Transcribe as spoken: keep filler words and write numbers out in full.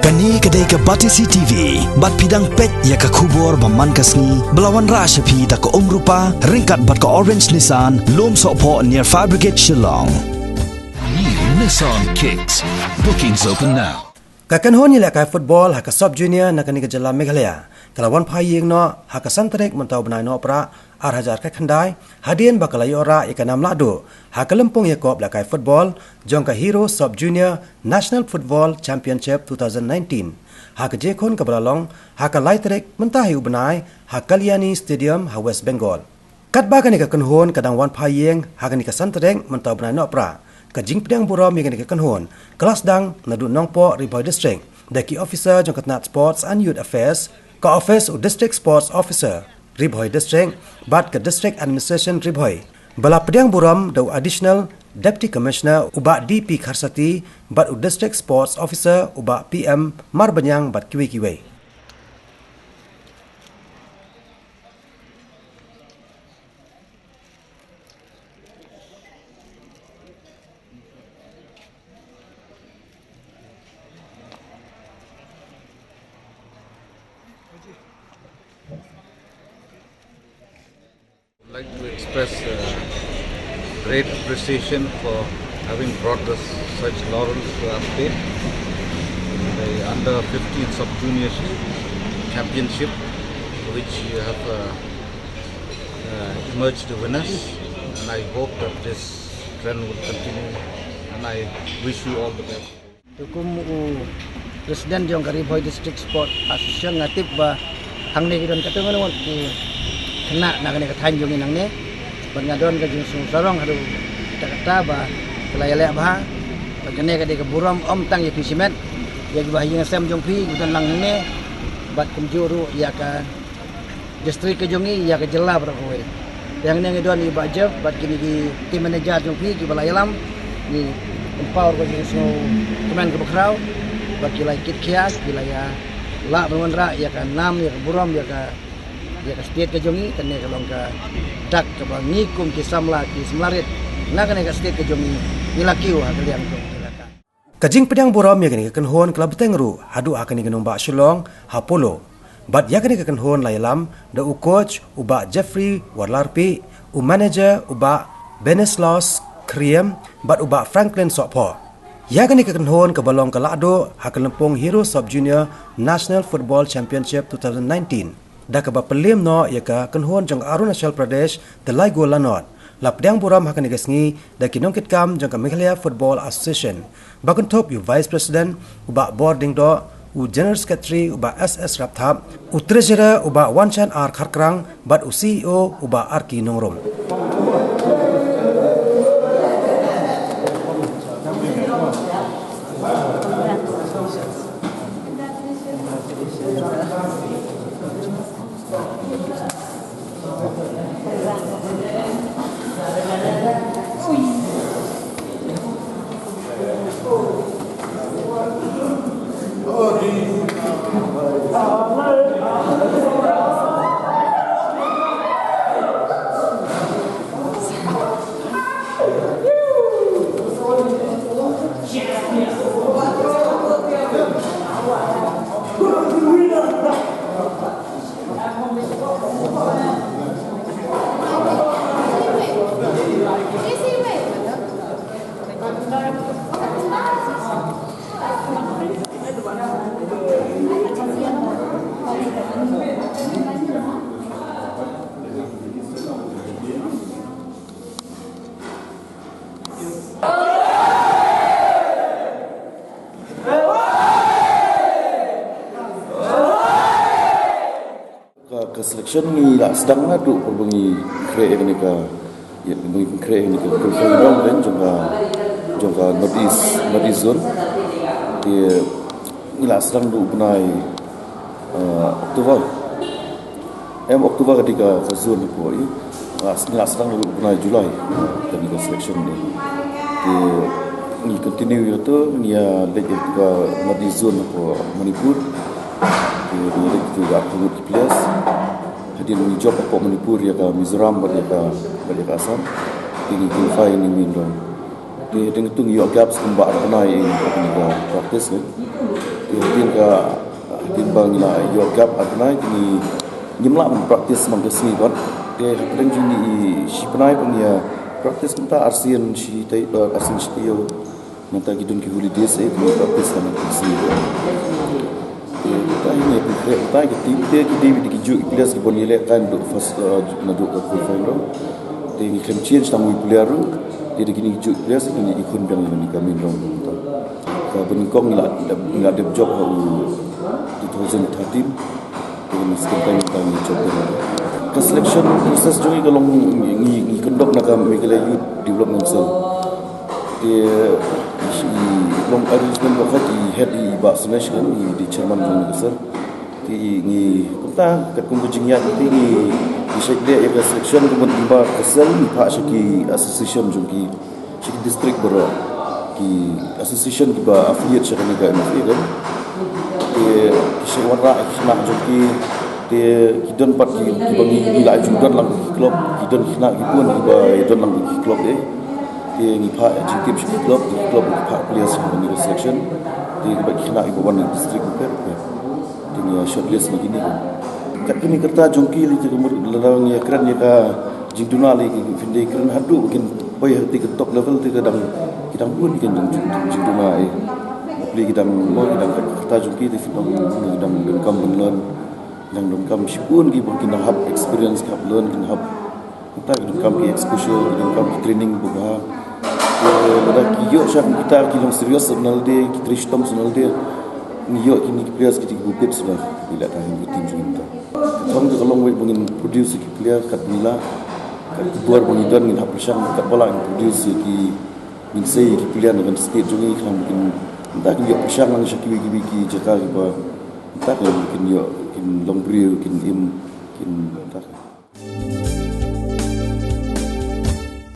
Kane ka dei ka Batesi T V, bad phi dang peit ïa ka khubor ba man ka sngi, ba la wanrah sha phi da ka Umrupa, ryngkat bad ka Orange Nissan, Lum Sohphoh near Fire Brigade Shillong. New Nissan Kicks. Bookings open now. Ka kynhun ïalehkai football ha ka Sub Junior na kane ka jylla Meghalaya ka la wan phai ïing noh ha ka san tarik mynta u bnai Nohprah ar hajar khatkhyndai, hadien ba ka la ïoh rah ïa ka nam lahduh ha ka lympung ïakop lehkai football jong ka Hero Sub Junior National Football Championship two thousand nineteen, ha ka jingïakhun kaba la long ha ka lai tarik mynta hi u bnai ha Kalyani Stadium ha West Bengal. Katba kane ka kynhun ka dang wan phai ïing ha kane ka san tarik mynta u bnai Nohprah, ka jingpdiang burom ïa kane ka kynhun ka la sdang naduh Nongpoh, Ri Bhoi District, da ki officer jong ka tnat Sports and Youth Affairs, ka office u District Sports Officer Ri Bhoi District, bad ka District Administration Ri Bhoi. Ba la pdiang burom da u Additional Deputy Commissioner u Bah D P Kharsati, bad u District Sports Officer u Bah P M Marbaniang bad kiwei kiwei. I'd like to express uh, great appreciation for having brought this such laurels to our state. The under fifteen sub junior championship, which you have uh, uh, emerged the winners, and I hope that this trend will continue, and I wish you all the best. Te kum u president jong ka Ri Bhoi District Sport Association, nga tip ba hangne ki don katto katne ngut ki khynnah na kane ka thaiñ jong ngi nangne. Bad nga don ka jingsngew sarong haduh katta katta ba ka la ïaleh bha. Bad kane ka dei ka burom ym tang ïa phi shimet, ïa kiba ha ïing ha sem jong phi kiba don lang hangne. Bad kumjuh ruh ïa ka district ka jong ngi, ïa ka jylla baroh kawei. Te hangne ngi don ïa i Bah Jeff bad kine ki team manager jong phi kiba la ïalam. Ngi pynpaw ruh ka jingsngewkmen kaba khraw bad ki la ïakit khia, ki la ïa lah ban wanrah ïa ka nam, ïa ka burom, ïa ka, ïa ka state ka jong ngi. Kane ka long ka dak kaba ngi kum ki samla, ki samla rit na kane ka state ka jong ngi, ngi la kiew ha ka liang jong ngi la ka. Ka jingpdiang burom ïa kane ka kynhun ka la bteng ruh haduh ha kane ka nongbah Shillong ha Polo. Bad ïa kane ka kynhun la ïalam da u coach u Bah Jeffrey Warlarpih, u manager u Bah Benislaus Khriem, bad u Bah Franklin Sohphoh. Ïa kane ka kynhun kaba long ka lahduh ha ka lympung Hero Sub Junior National Football Championship two thousand nineteen, da kaba pynliem noh ïa ka kynhun jong ka Arunachal Pradesh da lai gol la nod. La pdiang burom ha kane ka sngi da ki nongkitkam jong ka Meghalaya Football Association, ba kynthup ïa u Vice President u Bah Bordieng Doh, u General Secretary u Bah S S Rapthap, u Treasurer u Bah Wanchan R Kharkrang, bad u C E O u Bah R K Nongrum. Ka, ka selection ngi la sdang naduh ba ngi khreh ïa kane ka, ïa ba ngi khreh ïa kane ka qualifying round kan jong ka, jong ka North East, North East Zone. Te ngi la sdang naduh bnai, eh, October. Em October ka dei ka, ka zone hapoh, eh. Ngi la, ngi la sdang naduh bnai July, eh, kane ka selection ni. Te ngi continue ïa to, ngi ïa leit ïa ka North East Zone hapoh Manipur. Te ngi leit ïa ka arphew ngut ki players. Hadien ngi jop hapoh Manipur ïa ka Mizoram bad ïa ka, bad ïa ka Assam. Te ngi qualify ïa kane ka main round. Te hadien kata ngi ïoh gaps kumba ar bnai ïa kane ka practice kan. Te Hadien ka, hadien ba ngi la ïoh gap ar bnai, te ngi, ngim lah ban practice man ka sngi bad. Te hapdeng jong ngi shi bnai ba ngi ïa practice mynta ar sien shi tai, eh, ar sien shi taïew. Mynta ki don ki holidays, eh, ki practice man ka sngi bad. Te mynta hi ngi ïa pynkreh mynta ki team, te ki dei beit ki juh ki players ki ban ïaleh kan duk first, eh, naduh ka qualifying round. Te ngi khlem change tang uwei u player ruh. Te da kine ki juh ki players ngi ïakhun biang ïa kane ka main round mynta. Ka banyngkong ngi la dep, ngi la dep jop ha u two thousand thirteen. Te ngi second time mynta ngi jop biang. Ka selection process jong ngi ka long ngi, ngi, ngi conduct na ka Meghalaya Youth Development Cell. Te i long arrangement ba ka i head i Bah Sunesh kan, i dei chairman jong ka cell. Te ngi kumta katkum ka jingïaid te ngi, ngi shait leh ïa ka selection ka mut ngi ba ka cell ngi phah sha ki association jong ki, sha ki district baroh, ki association kiba affiliate sha kane ka M F A kan. Te ki shait wanrah ïa ki khynnah jong ki, te ki don pat ki, kiba ngi, ngi la ju don lang ki club, ki don ki khynnah ki bun kiba don lang ki club eh. Te ngi phah ïa jingtip sha ki club, ki club ki phah players sha kane ka selection. Te kiba ki khynnah kiba wan na district bapher bapher. Te ngi shortlist na kine kan. Kat kine ki rta jong ki lei te ka mut lada ngi ïa kren ïa ka jingduna lei ki, phin dei kren haduh ba kin poi ha te ka top level te ka dang, ki dang bun ki dang jing, jingduna eh. Lei ki dang mo ki dang kat ki rta jong ki te phin dang, ki dang donkam ban learn. Ki dang donkam shibun kiba kin dang hap experience, ki hap learn, kin hap Mynta ki donkam ki exposure, ki donkam ki training ba bha. Te lada ki ïoh sha kita ki long serious sa na lade, ki trei shitom sa na lade. Ngi ïoh kine ki players ki dei kiba bit suda. Ki la tang ha ka team jong ngi mynta. Ka thong ka long wei ba ngin produce ki player kat ba ngi lah. Kat ka bor ba ngi don ngin hap pyrshang kat ba lah ngin produce ïa ki, ngin sei ïa ki player na ka state jong ngi khnang ba kin, mynta kin ïoh pyrshang lang sha kiwei kiwei ki jaka kiba mynta kin ïoh, kin long briew, kin im, kin mynta.